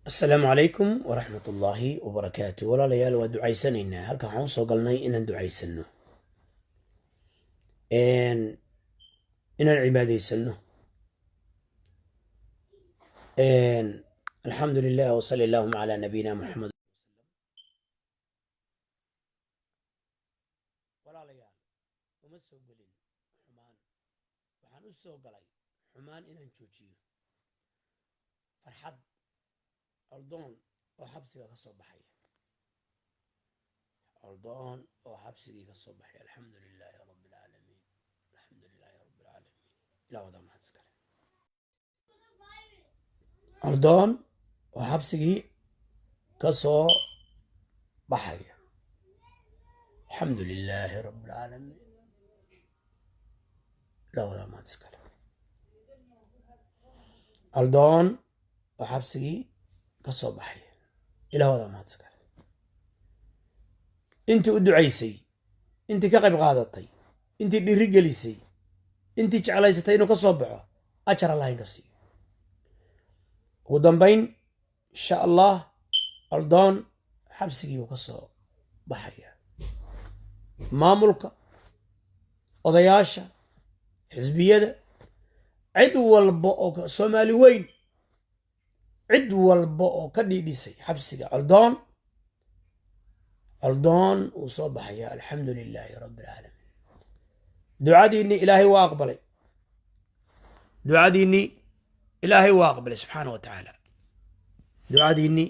Asalaamu calaykum waraxmat ullaahi wabarakaatu. Walaalayaal, waa ducaysanaynaa. Halkan waxaan usoo galnay inaan ducaysano, inaan cibaadaysano. Alxamdu lilah wsali allahuma calaa nabiyina Muxamed. Walaalayaal, uma soo gelin xumaan. Waxaan u soo galay xumaan inaan joojiyo. Farxad Coldoon oo xabsiga ka soo baxaya, Coldoon oo xabsigii ka soo baxay. Alxamdu lilaahi rabbi alcaalamiin, alxamdu lilaahi rabbi alcaalamiin. Ilaa wadaa mahad iskale. Coldoon oo xabsigii ka soo baxaya, alxamdu lilaahi rabbi alcaalamiin. Ilaa wadaa mahad iskale. Coldoon oo xabsigii ka soo baxaya, ilaa wadaa mahad iskale. Intii u ducaysay, intii ka qayb qaadatay, intii dhiiri gelisay, intii jeclaysatay inuu ka soo baxo, ajar Allah inka siiyo. Ugu dambayn, insha Allah, Coldoon xabsigii uu ka soo baxaya. Maamulka, odayaasha, xisbiyada, cid walba oo Soomaali weyn, cid walba oo ka dhiidhisay xabsiga Coldoon, Coldoon wuu soo baxaya. Alxamdu lilaahi rabbi alcaalamiin. Ducadiinnii Ilaahay waa aqbalay. Ducadiinnii Ilaahay waa aqbalay subxaana wa tacaala. Ducadiinnii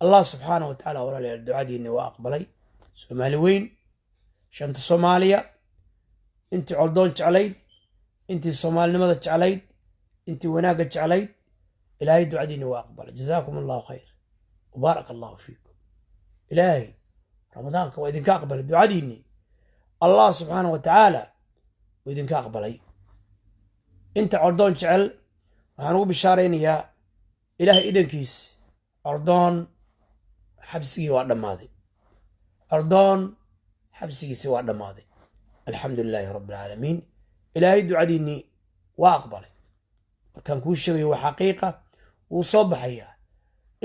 Allah subxaana wa tacaala, walaalayaal, ducadiinnii waa aqbalay. Soomaali weyn, shanta Soomaaliya, intii Coldoon jeclayd, intii soomaalinimada jeclayd, intii wanaagga jeclayd, Ilaahay ducadiinni waa aqbalay. Jazaakum Allahu khayr wbaaraka Allahu fiikum. Ilaahay Ramadaanka waa idinka aqbalay ducadiinnii. Allah subxaana wa tacaala wuu idinka aqbalay. Inta Coldoon jecel waxaan ugu bishaaraynayaa, Ilaahay idankiis, Coldoon xabsigii waa dhammaaday. Coldoon xabsigiisi waa dhammaaday. Alxamdu lilaahi rabbi alcaalamiin. Ilaahay ducadiinnii waa aqbalay. Markaan kuu sheegayo waa xaqiiqa, wuu soo baxayaa.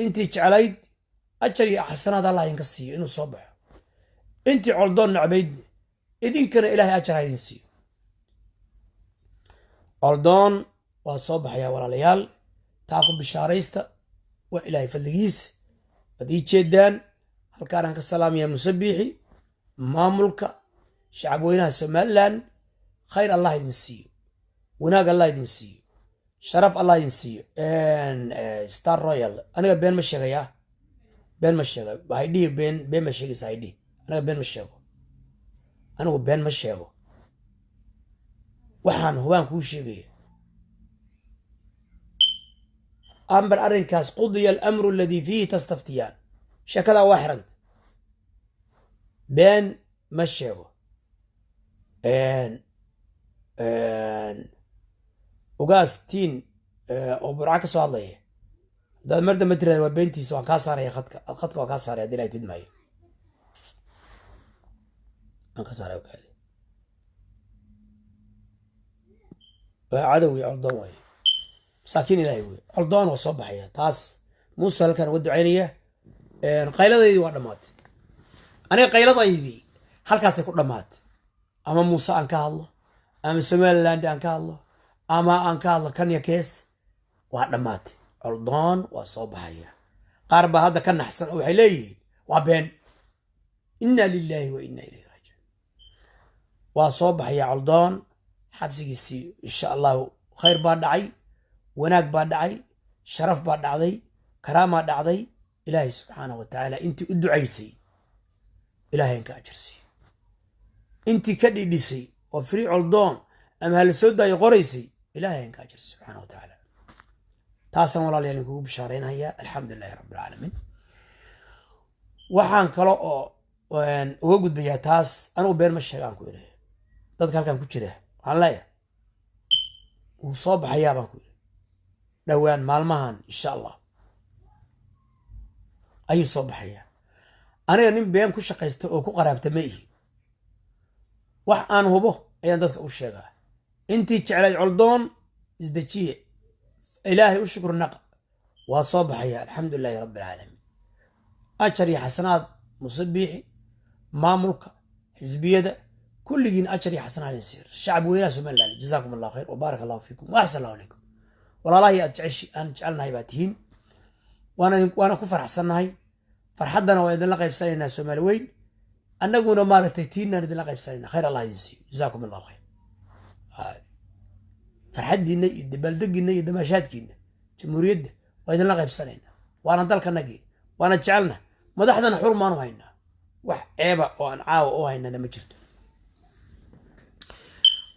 Intii jeclayd, ajar iyo xasanaad Allah idinka siiyo inuu soo baxo. Intii Coldoon nacbayd, idinkana Ilaahay ajar ha idin siiyo. Coldoon waa soo baxayaa, walaalayaal, taa ku bishaaraysta. Waa Ilaahay fadligiis. Waad ii jeedaan, halkaanaan ka salaamayaa Musabiixi, maamulka, shacab weynaha Somaliland. Khayr Allah idin siiyo, wanaag Allah idin siiyo, sharaf Allah idin siiyo. Star Royal, aniga been ma sheegayaa, been ma sheega. Haydhihi been, been ma sheegaysa haydhihi. Aniga been ma sheego, anigu been ma sheego. Waxaan hubaan kuu sheegaya ambar arrinkaas. Qudiya alamru aladii fiihi tastaftiyaan. Sheekadaa waa xiranta. Been ma sheego. Ugaas tiin oo Burca ka soo hadlaya, haddaad mar dambe tirahda waa beentiisa, waan kaa saaraya khadka. Khadka waan kaa saaraya hadii Ilahay kudmaayo. Waan ka saaraya. Okaade, waa cadowgii Coldoon waaye, masaakiin Ilaahay wey. Coldoon waa soo baxaya, taas Muuse halkaan uga ducaynaya. Qayladaydii waa dhammaatay. Aniga qayladaydii halkaasay ku dhammaatay. Ama Muuse aan ka hadlo, ama Somaliland aan ka hadlo, ama aan ka hadlo kanya kees, waa dhammaatay. Coldoon waa soo baxaya. Qaar baa hadda ka naxsan oo waxay leeyihiin waa been. Inna lilaahi wa inna ilayhi raajicuun. Waa soo baxaya Coldoon xabsigiisii, insha Allahu. Khayr baa dhacay, wanaag baa dhacay, sharaf baa dhacday, karaamaa dhacday. Ilaahay subxaana wa tacaala intii u ducaysay Ilahay inka ajar siiyo. Intii ka dhidhisay oo free Coldoon ama hala soo daayo qoraysay, Ilahay inka ajar siiyo subxaana wa tacaala. Taasaan, walaalayaal, inkugu bishaaraynaya. Alxamdu lilahi rabbi alcaalamiin. Waxaan kale oo uga gudbayaa taas, anigu been ma sheegaan ku idhi. Dadka halkan ku jira waxaan leeyahay wuu soo baxayaa baan ku idhi. Dhowaan maalmahan, insha Allah, ayuu soo baxayaa. Aniga nin been ku shaqaysta oo ku qaraabta ma ihi. Wax aan hubo ayaan dadka u sheegaa. Intii jeclayd Coldoon, isdejiye, Ilaahay u shukr naqa. Waa soo baxaya, alxamdu lilaahi rabbi alcaalamiin. Ajar iyo xasanaad Muuse Biixi, maamulka, xisbiyada, kulligiin ajar iyo xasanaad idin siir. Shacab weynaha Somaliland, jazaakum Allahu khayr wa baaraka Allahu fiikum wa axsan Allahu ilaykum. Walaalahii aad jeceshi aan jecelnahay baa tihiin, waana ku faraxsannahay. Farxaddana waa idinla qaybsanaynaa, Soomaali weyn. Annaguna maaragtay tiinaan idinla qaybsanayna. Khayr Allah idin siiyo, jazaakum Allahu khayr. Farxaddiinna iyo dabaaldegiinna iyo damaashaadkiina jamhuuriyadda waa idinla qaybsanaynaa. Waana dalkanagii, waana jecelna, madaxdana xur maanu haynaa. Wax ceeba oo aan caawa u haynana ma jirto.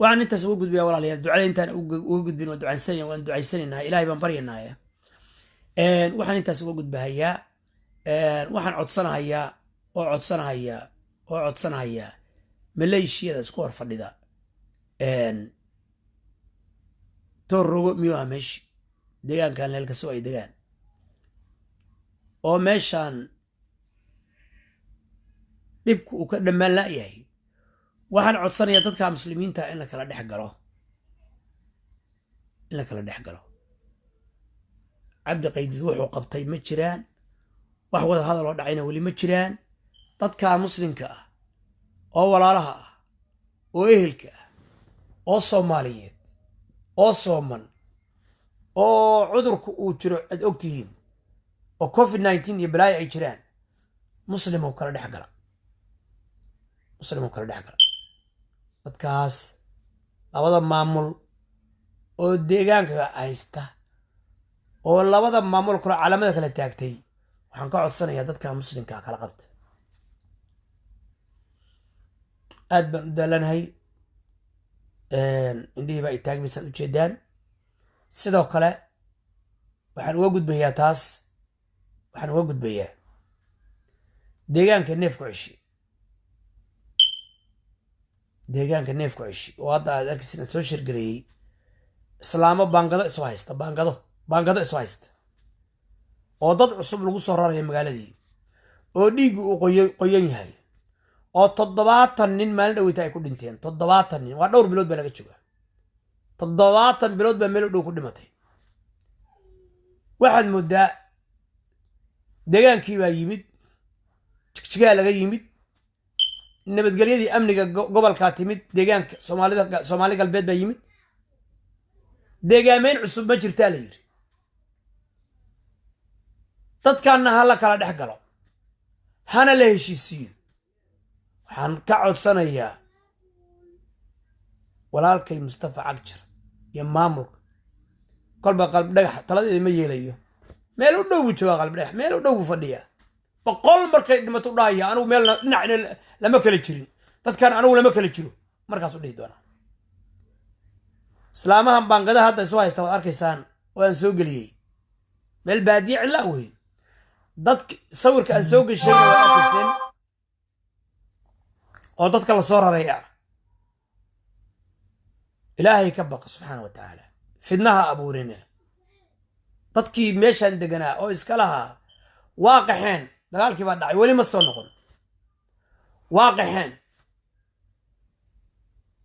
Waxaan intaas uga gudbaya, walaalayaal, ducada intaan uga gudbin, waan ducaysanayna, waan ducaysanaynaa, Ilaahay baan baryanaya. Waxaan intaas uga gudbahayaa, waxaan codsanahayaa oo codsanahayaa oo codsanahayaa maleeshiyada isku hor fadhida Toorrogo miyuu ah meeshi deegaankan Leelkasoo ay degaan oo meeshaan dhibku uu ka dhammaan la'yahay. Waxaan codsanayaa dadka muslimiinta in la kala dhex galo, in la kala dhex galo. Cabdi Qaydid wuxuu qabtay ma jiraan, wax wada hadal oo dhacayna weli ma jiraan. Dadka muslimka ah oo walaalaha ah oo ehelka ah oo Soomaaliyeed oo sooman oo cudurku uu jiro aad og tihiin oo COVID-19 iyo balaayo ay jiraan, Muslim oo kala dhex gala, Muslim oo kala dhex gala dadkaas. Labada maamul oo deegaanka haysta oo labada maamul kale calaamada kala taagtay, waxaan ka codsanayaa dadka muslimka kala qabta. Aad baan u daalanahay, indhihii baa itaagmaysaad ujeedaan. Sidoo kale waxaan uga gudbayaa taas, waxaan uga gudbayaa deegaanka Neefku Ceshi, deegaanka Neefku Ceshi oo hadda aad arkaysin aan soo shirgareeyey. Islaamo baangado isu haysta, baangado isu haysta oo dad cusub lagu soo raraya magaaladii oo dhiiggu uu qoyan yahay oo 70 nin maalin dhaweyta ay ku dhinteen. 70 nin waa dhowr bilood baa laga joogaa. 70 bilood baa meel u dhow ku dhimatay. Waxaad moodaa degaankii baa yimid, Jigjigaa laga yimid, nabadgelyadii amniga gobolkaa timid, deegaanka Soomaalida, Soomaali Galbeed baa yimid. Deegaameyn cusub ma jirtaa la yidhi. Dadkanna ha la kala dhex galo, hana la heshiisiiyo. Waxaan ka codsanayaa walaalkay Mustafa Cagjar iyo maamulka kolba. Qalbi Dhagax taladeeda ma yeelayo. Meel u dhow buu joogaa Qalbi Dhagax, meel u dhow buu fadhiyaa. 100 markay dhimato u dhahaya, "Anigu meelna dhinacna lama kala jirin dadkan, anigu lama kala jiro." Markaas u dhihi doonaa. Islaamahan baangadaha hadda isu haysta waad arkaysaan oo aan soo geliyey. Meel baadiye cidlaa wey. Dadk sawirka aan soo geshayna waad arkayseen oo dadka la soo raray ah. Ilaahay ka baqa subxaana wa tacaala, fidnaha abuurina. Dadkii meeshaan deganaa oo iska lahaa waa qaxeen. Dagaalkii baa dhacay, weli ma soo noqon, waa qaxeen.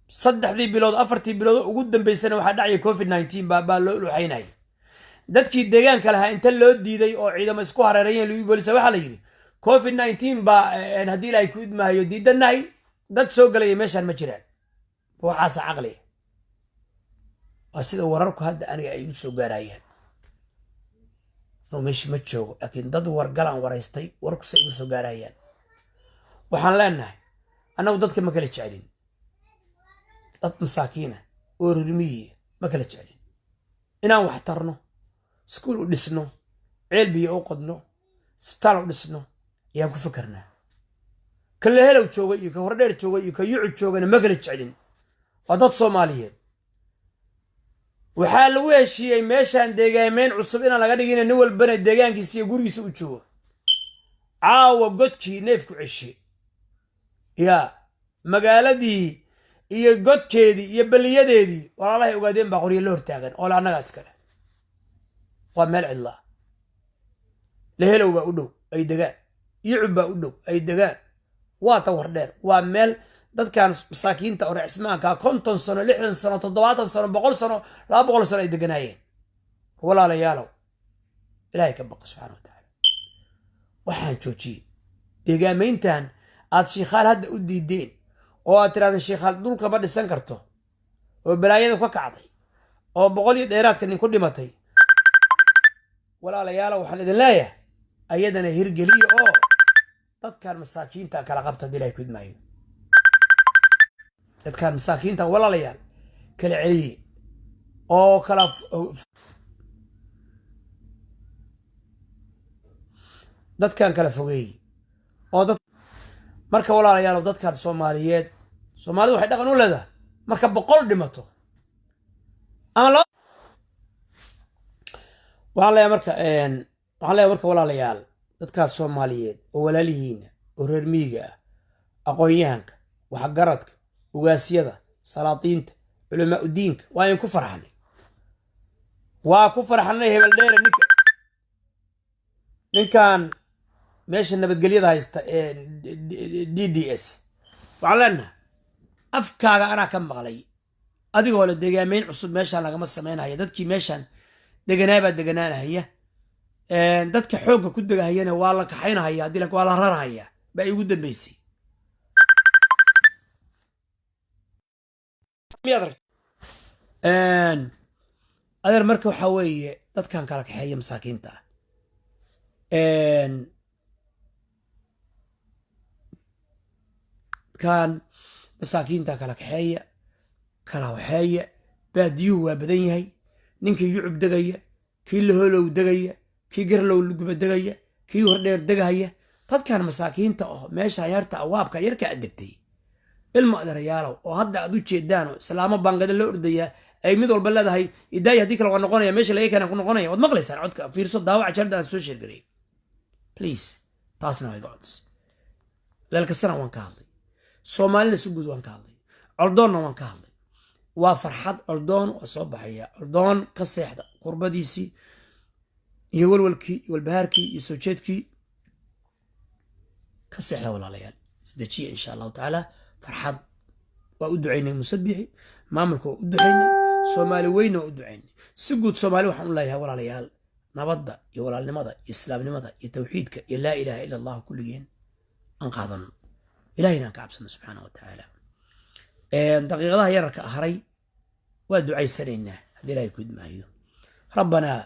3dii bilood, 4tii bilood oo ugu dambeysana waxaa dhacaya COVID-19 baa loo luxaynayay. Dadkii deegaanka lahaa inta loo diiday oo ciidamo isku hareerayeen lagu boolisa, waxaa la yidhi COVID-19 baa haddii Ilaahay ku idmahayo diidannahay, dad soo gelaya meeshaan ma jiraan. Waxaasa caqliga waa sida wararku hadda aniga ay igu soo gaarayaan. Anuu meeshii ma joogo, laakiin dad wargalaan waraystay, wararku say igu soo gaarayaan. Waxaan leenahay, annagu dadka ma kala jecelin, dad masaakiina oo rirmiyiya ma kala jecelin. Inaan wax tarno, iskuul u dhisno, ceel biyo u qodno, isbitaal u dhisno ayaan ku fikirnaa. Ka Lehelow jooga iyo ka Hordheer jooga iyo ka Yucu joogana ma kala jecelin, waa dad Soomaaliyeed. Waxaa lagu heshiiyey meeshaan deegaameyn cusub inaan laga dhigina, nin walbana deegaankiisa iyo gurigiisa u joogo. Caawa godkii Neefku Ceshe yaa magaaladii iyo godkeedii iyo beliyadeedii walaalahay Ogaadeen baa qoryo la hortaagan oo le annagaa iskale. Waa meel cidlaa. Lehelow baa u dhow ay degaan, Yucub baa u dhow ay degaan, waa ta Wardheer. Waa meel dadkan masaakiinta oo reecismaanka 50 sano, 60 sano, 70 sano, 100 sano, 200 sano ay deganaayeen. Walaalayaalow, Ilaahay ka baqa subxana wa tacaala. Waxaan joojiyey deegaamayntan aad Shiikhaal hadda u diideen oo aad tirahdeen Shiikhaal dhulka ma dhisan karto, oo balaayada ka kacday, oo 100 iyo dheeraadka nin ku dhimatay. Walaalayaala, waxaan idin leeyahay ayadana hirgeliya oo dadkan masaakiinta kala qabta. Haddii Ilahay ku idmaayo, dadkan masaakiinta, walaalayaal, kala celiye oo kala dadkan kala fogeeye oo dad. Marka walaalayaal, dadkan Soomaaliyeed, Soomaalidu waxay dhaqan u leedahay marka 100 dhimato ama laba. Waxaan leeyahay marka, walaalayaal, dadkaas Soomaaliyeed oo walaalihiina oo reer miyiga ah, aqoon-yahanka, waxgaradka, ugaasyada, salaadiinta, culamaa udiinka, waa in ku farxanay, waa ku farxanay. Hebel dheere, ninkan meesha nabadgelyada haysta ee DDS, waxaan leenahay afkaaga anaa ka maqlay adigoo le deegaameyn cusub meeshaan lagama sameynaya. Dadkii meeshaan deganaa baa deganaanahaya, dadka xoogga ku degahayana waa la kaxaynahaya, haddii waa la rarahaya baa igu dambeysay. Adeer, marka waxaa weeye dadkan kala kaxeeya masaakiinta ah, dadkan masaakiinta kala kaxeeya, kala waxeeya. Baadiyuhu waa badan yahay. Ninkii Yucub degaya, kii Lahoolow degaya, kii Garlow Luguba degaya, kii Hordheer degahaya, dadkan masaakiinta oo meesha yarta awaabka yarka aad degtay, ilmo adeerayaalow, oo hadda aad u jeedaan oo islaamo baangada la ordayaa ay mid walba leedahay idaaya, haddii kale waa noqonaya meesha laga keena ku noqonaya. Waad maqlaysaan codka, fiirso daawaca jarda aan soo sheergaray. Please, taasna waa iga cods. Leelkasana waan ka hadlay, Soomaalina si guud waan ka hadlay, Coldoonna waan ka hadlay. Waa farxad, Coldoon waa soo baxaya. Coldoon ka seexda kurbadiisii iyo walwalkii iyo walbahaarkii iyo soo jeedkii ka seexda. Walaalayaal, isdejiya insha Allahu tacaala. Farxad waa u ducaynay Musabixi, maamulka waa u ducaynay, Soomaali weyna waa u ducaynay. Si guud Soomaali waxaan u leeyahay, walaalayaal, nabadda iyo walaalnimada iyo islaamnimada iyo tawxiidka iyo laa ilaaha ila Allahu kulligeen aan qaadano, Ilahayna aan ka cabsano subxaana wa tacaala. Daqiiqadaha yararka haray waa ducaysanaynaa haddii Ilahay ku idmaayo. Rabbanaa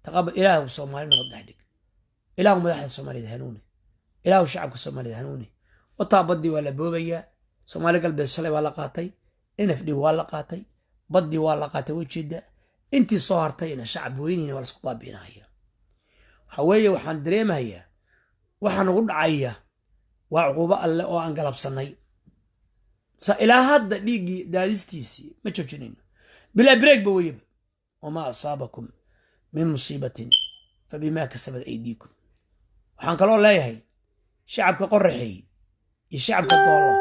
taqabal. Ilaahu Soomaali nabad dhex dhig. Ilaahu madaxda Soomaaliyeed hanuuni. Ilaahu shacabka Soomaaliyeed hanuuni. Wataa baddii waa la boobayaa. Soomaali Galbeed shalay waa la qaatay, NFD waa la qaatay, baddii waa la qaatay, wajeeda intii soo hartayna shacab weyniina waa lasku baabi'inaya. Waxa weeye waxaan dareemayaa waxa nagu dhacaya waa cuquubo Alle oo aan galabsannay. Sa ilaa hadda dhiiggii daadistiisii ma joojinayno, bilaa break ba weyaba. Wamaa asaabakum min musiibatin fabimaa kasabat aydiikum. Waxaan kaloo leeyahay shacabka Qoraxeey iyo shacabka Doollo,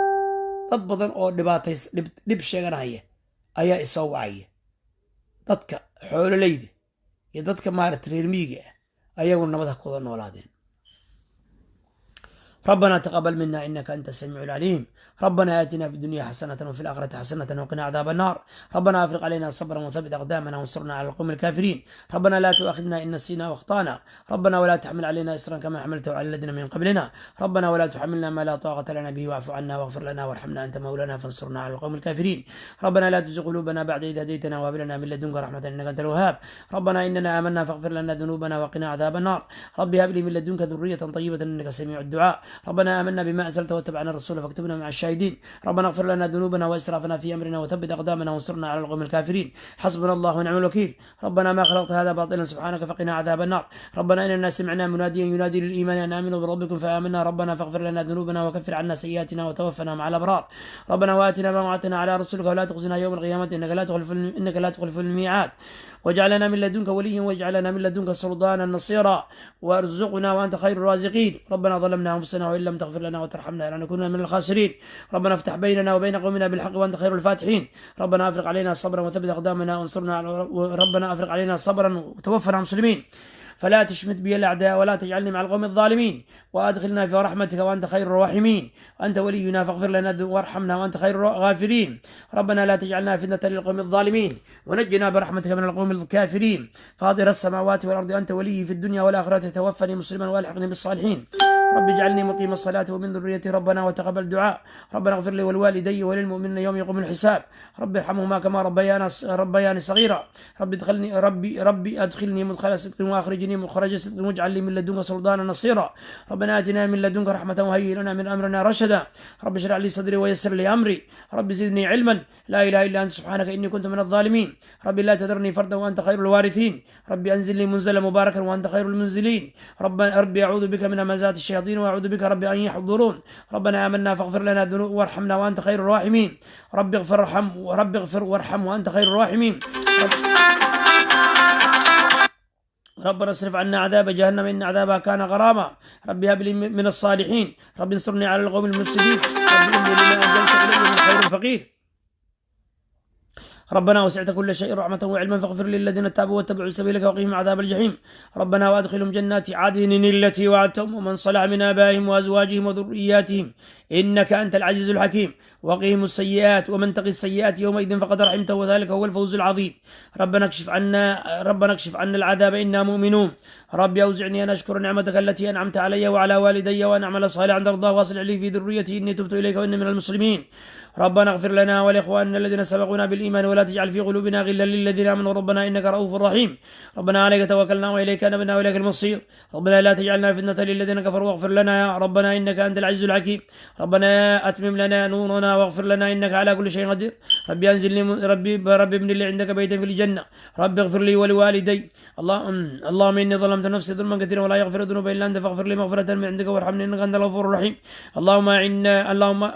dad badan oo dhibaatays dhib sheeganaya ayaa isoo wacaya. Dadka xoololeyda iyo dadka maarata reer miyiga ah ayaguna nabad ha kuwada noolaadeen. ربنا تقبل منا انك انت السميع العليم. ربنا اتنا في الدنيا حسنه وفي الاخره حسنه وقنا عذاب النار. ربنا افرغ علينا صبرا وثبت اقدامنا وانصرنا على القوم الكافرين. ربنا لا تؤاخذنا ان نسينا واخطانا. ربنا ولا تحمل علينا اصرا كما حملته على الذين من قبلنا. ربنا ولا تحملنا ما لا طاقه لنا به، واعف عنا واغفر لنا وارحمنا، انت مولانا فانصرنا على القوم الكافرين. ربنا لا تزغ قلوبنا بعد إذ هديتنا وهب لنا من لدنك رحمه انك انت الوهاب. ربنا اننا امنا فاغفر لنا ذنوبنا وقنا عذاب النار. رب هب لي من لدنك ذريه طيبه انك سميع الدعاء. ربنا آمنا بما أنزلت واتبعنا الرسول فاكتبنا مع الشاهدين. ربنا اغفر لنا ذنوبنا وإسرافنا في أمرنا وثبت أقدامنا وانصرنا على القوم الكافرين. حسبنا الله ونعم الوكيل. ربنا ما خلقت هذا باطلا سبحانك فقنا عذاب النار. ربنا إننا سمعنا مناديا ينادي للإيمان أن آمنوا بربكم فآمنا. ربنا فاغفر لنا ذنوبنا وكفر عنا سيئاتنا وتوفنا مع الأبرار. ربنا وآتنا ما وعدتنا على رسلك ولا تخزنا يوم القيامة إنك لا تخلف الميعاد. واجعل لنا من لدنك وليا واجعل لنا من لدنك سلطانا نصيرا، وارزقنا وانت خير الرازقين. ربنا ظلمنا انفسنا وان لم تغفر لنا وترحمنا لنكونن من الخاسرين. ربنا افتح بيننا وبين قومنا بالحق وانت خير الفاتحين. ربنا افرغ علينا صبرا وثبت اقدامنا وانصرنا. ربنا افرغ علينا صبرا وتوفنا مسلمين. فلا تشمت بي الأعداء ولا تجعلني مع القوم الظالمين، وأدخلنا في رحمتك وأنت خير الراحمين، أنت ولينا فاغفر لنا وارحمنا وأنت خير الغافرين. ربنا لا تجعلنا فتنة للقوم الظالمين، ونجنا برحمتك من القوم الكافرين. فاطر السماوات والأرض، أنت ولي في الدنيا والآخرة، توفني مسلما والحقني بالصالحين. رب اجعلني مقيم الصلاة ومن ذريتي ربنا وتقبل دعاء. ربنا اغفر لي ولوالدي وللمؤمنين يوم يقوم الحساب. رب ارحمهما كما ربياني صغيرا. رب ادخلني ربي ربي ادخلني مدخل صدق واخرجني مخرج صدق، واجعل لي من لدنك سلطانا نصيرا. ربنا اتنا من لدنك رحمة وهيئ لنا من امرنا رشدا. رب اشرح لي صدري ويسر لي امري. رب زدني علما. لا اله الا انت سبحانك اني كنت من الظالمين. رب لا تذرني فردا وانت خير الوارثين. ربي انزل لي منزلا مباركا وانت خير المنزلين. ربي اعوذ بك من همزات الشياطين واعوذ بك ربي ان يحضرون. ربنا امنا فاغفر لنا ذنوب وارحمنا وانت خير الراحمين. رب اغفر وارحم، رب اغفر وارحم وانت خير الراحمين. ربنا اصرف عنا عذاب جهنم إن عذابها كان غراما. ربي هب لي من الصالحين. رب انصرني على القوم المفسدين. رب إني لما أنزلت إلي من خير فقير. ربنا وسعت كل شيء رحمة وعلما فاغفر للذين تابوا واتبعوا سبيلك وقهم عذاب الجحيم. ربنا وادخلهم جنات عدن التي وعدتهم ومن صلح من آبائهم وأزواجهم وذرياتهم إنك أنت العزيز الحكيم. وقهم السيئات ومن تقي السيئات يومئذ فقد رحمته وذلك هو الفوز العظيم. ربنا اكشف عنا العذاب إنا مؤمنون. ربي أوزعني أن أشكر نعمتك التي أنعمت علي وعلى والدي وأن أعمل صالحا ترضاه وأصلح لي في ذريتي إني تبت إليك وإني من المسلمين. ربنا اغفر لنا ولإخواننا الذين سبقونا بالإيمان ولا تجعل في قلوبنا غلا للذين آمنوا ربنا إنك رؤوف رحيم. ربنا عليك توكلنا وإليك أنبنا وإليك المصير. ربنا لا تجعلنا فتنة للذين كفروا واغفر لنا يا ربنا إنك أنت العزيز الحكيم. ربنا أتمم لنا نورنا واغفر لنا إنك على كل شيء قدير. ربي أنزلني ربي ابن لي عندك بيتا في الجنة. ربي اغفر لي ولوالدي. اللهم إني ظلمت نفسي ظلما كثيرا ولا يغفر الذنوب إلا أنت فاغفر لي مغفرة من عندك وارحمني إنك أنت الغفور الرحيم. اللهم أعنا،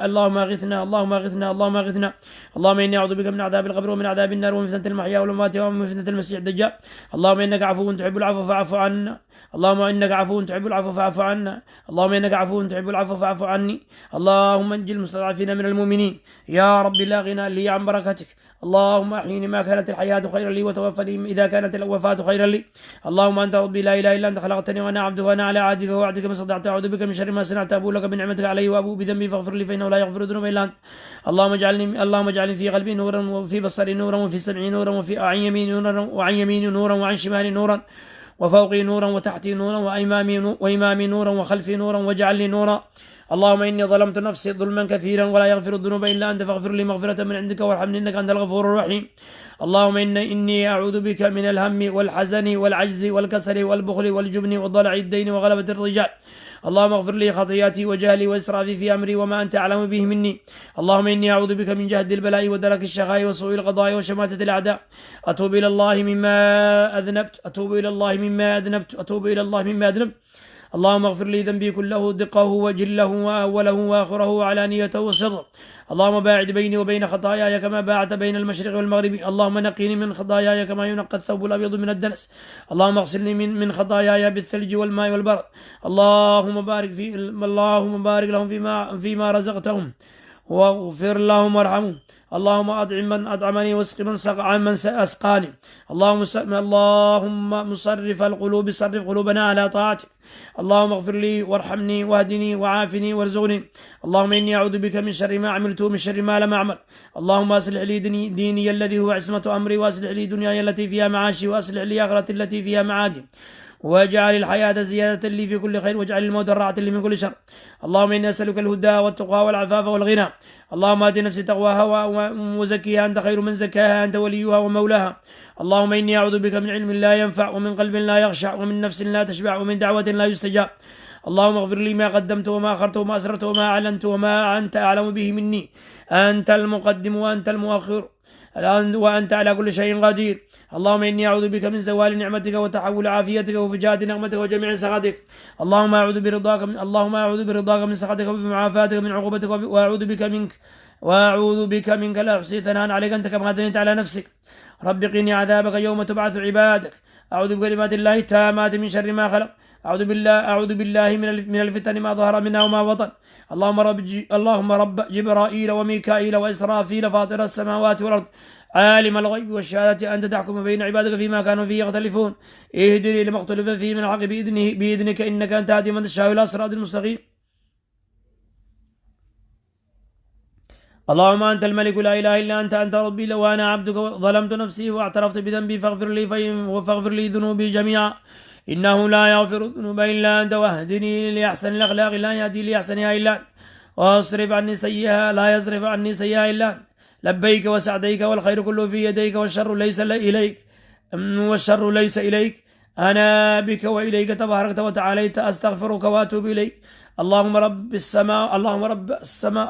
اللهم أغثنا، اللهم أغثنا، اللهم أغثنا. اللهم إني أعوذ بك من عذاب القبر ومن عذاب النار ومن فتنة المحيا والممات ومن فتنة المسيح الدجال. اللهم إنك عفو تحب العفو فاعف عنا. اللهم إنك عفو تحب العفو فاعف عنا. اللهم إنك عفو تحب العفو فاعف عني. اللهم انجي المستضعفين من المؤمنين. يا رب لا غنى لي عن بركتك. اللهم أحيني ما كانت الحياة خيرا لي وتوفني إذا كانت الوفاة خيرا لي. اللهم أنت ربي لا إله إلا أنت، خلقتني وأنا عبدك وأنا على عهدك ووعدك ما استطعت، أعوذ بك من شر ما صنعت، أبوء لك بنعمتك علي وأبوء بذنبي فاغفر لي فإنه لا يغفر الذنوب إلا أنت. اللهم اجعلني في قلبي نورا وفي بصري نورا وفي سمعي نورا وفي عن يميني نورا وعن يميني نورا وعن شمالي نورا وفوقي نورا وتحتي نورا وإمامي نورا وخلفي نورا واجعل لي نورا. اللهم إني ظلمت نفسي ظلما كثيرا ولا يغفر الذنوب إلا أنت فاغفر لي مغفرة من عندك وارحمني إنك أنت الغفور الرحيم. اللهم إني أعوذ بك من الهم والحزن والعجز والكسل والبخل والجبن وضلع الدين وغلبة الرجال. اللهم اغفر لي خطيئتي وجهلي وإسرافي في أمري وما أنت أعلم به مني. اللهم إني أعوذ بك من جهد البلاء ودرك الشقاء وسوء القضاء وشماتة الأعداء. أتوب إلى الله مما أذنبت، أتوب إلى الله مما أذنبت، أتوب إلى الله مما أذنبت. اللهم اغفر لي ذنبي كله دقه وجله وأوله وآخره وعلانيته وسره. اللهم باعد بيني وبين خطاياي كما باعدت بين المشرق والمغرب. اللهم نقيني من خطاياي كما ينقى الثوب الأبيض من الدنس. اللهم اغسلني من خطاياي بالثلج والماء والبرد. اللهم بارك لهم فيما رزقتهم واغفر لهم وارحمهم. اللهم أطعم من أطعمني واسق من أسقاني. اللهم مصرف القلوب صرف قلوبنا على طاعتك. اللهم اغفر لي وارحمني واهدني وعافني وارزقني. اللهم إني أعوذ بك من شر ما عملت ومن شر ما لم أعمل. اللهم أصلح لي ديني الذي هو عصمة أمري، وأصلح لي دنياي التي فيها معاشي، وأصلح لي آخرتي التي فيها معادي، واجعل الحياة زيادة لي في كل خير، واجعل الموت راحة لي من كل شر. اللهم إني أسألك الهدى والتقى والعفاف والغنى. اللهم آت نفسي تقواها وزكيها أنت خير من زكاها، أنت وليها ومولاها. اللهم إني أعوذ بك من علم لا ينفع، ومن قلب لا يخشع، ومن نفس لا تشبع، ومن دعوة لا يستجاب. اللهم اغفر لي ما قدمت وما أخرت وما أسررت وما أعلنت وما أنت أعلم به مني، أنت المقدم وأنت المؤخر وأنت على كل شيء قدير. اللهم إني أعوذ بك من زوال نعمتك وتحول عافيتك وفجاءة نقمتك وجميع سخطك. اللهم أعوذ برضاك من سخطك وبمعافاتك من عقوبتك، وأعوذ بك منك لا أحصي ثناء عليك أنت كما أثنيت على نفسك. رب قني عذابك يوم تبعث عبادك. أعوذ بكلمات الله التامات من شر ما خلق. أعوذ بالله من الفتن ما ظهر منها وما بطن. اللهم رب جبرائيل وميكائيل وإسرافيل، فاطر السماوات والأرض، عالم الغيب والشهادة، أنت تحكم بين عبادك فيما كانوا فيه يختلفون. اهدني لما اختلف فيه من الحق بإذنك، إنك أنت تهدي من تشاء إلى صراط المستقيم. اللهم أنت الملك، لا إله إلا أنت، أنت ربي وأنا عبدك، ظلمت نفسي واعترفت بذنبي، فاغفر لي ذنوبي جميعا، إنه لا يغفر الذنوب إلا أنت. واهدني لأحسن الأخلاق، لا يهدي لأحسنها إلا أنت، واصرف عني سيئها، لا يصرف عني سيئها إلا أنت. لبيك وسعديك، والخير كله في يديك، والشر ليس إليك. أنا بك وإليك، تباركت وتعاليت، أستغفرك وأتوب إليك. اللهم رب السماء،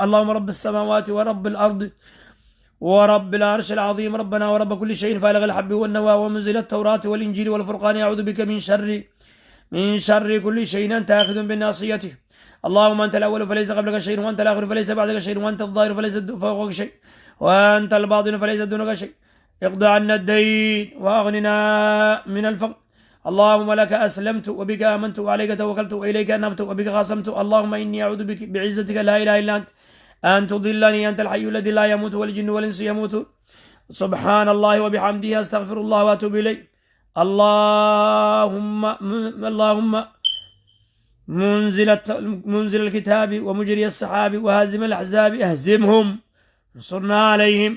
اللهم رب السماوات ورب الأرض ورب العرش العظيم، ربنا ورب كل شيء، فالق الحب والنوى، ومنزل التوراة والإنجيل والفرقان، أعوذ بك من شر كل شيء، أنت آخذ بناصيته. اللهم أنت الأول فليس قبلك شيء، وأنت الآخر فليس بعدك شيء، وأنت الظاهر فليس فوقك شيء، وأنت الباطن فليس دونك شيء. اقض عنا الدين وأغننا من الفقر. اللهم لك أسلمت، وبك آمنت، وعليك توكلت، وإليك أنبت، وبك خاصمت. اللهم إني أعوذ بك بعزتك، لا إله إلا أنت، أن تضلني. أنت الحي الذي لا يموت، والجن والإنس يموتون. سبحان الله وبحمده، أستغفر الله وأتوب إليه. اللهم منزل الكتاب ومجري السحاب وهازم الأحزاب، اهزمهم، انصرنا عليهم.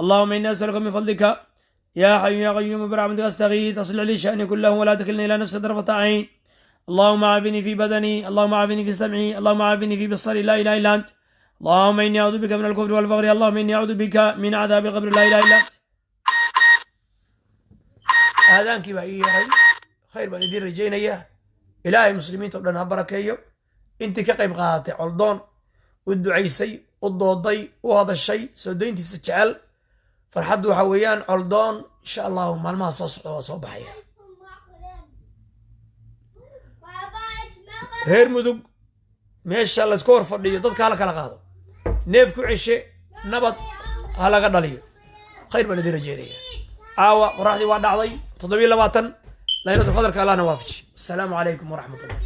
اللهم إني أسألك من فضلك، يا حي يا قيوم، برحمتك أستغيث، أصلح لي شأني كله ولا تكلني إلى نفسي طرفة عين. اللهم عافني في بدني، اللهم عافني في سمعي، اللهم عافني في بصري، لا إله إلا أنت. اللهم إني أعوذ بك من الكفر والفقر. اللهم إني أعوذ بك من عذاب القبر، لا إله إلا أنت. Aadaankii baa ii yaray. Khayr baan idiin rajaynayaa. Ilaahay muslimiinta o dhan ha barakeeyo. Intii ka qayb qaadatay Coldoon, u ducaysay, u dooday, u hadashay, soo dayntiisa jecel, farxaddu waxa weeyaan Coldoon insha Allahu maalmaha soo socda waa soo baxaya. Reer Mudug, meesha laysku hor fadhiyo dadka hala kala qaado, neef ku ceshe, nabad ha laga dhaliyo. Khayr baan idiin rajeynaya. Caawa qoraxdii waa dhacday, 27 laylatul qadarka. Allahna waafaji. Asalaamu calaykum waraxmat ullah.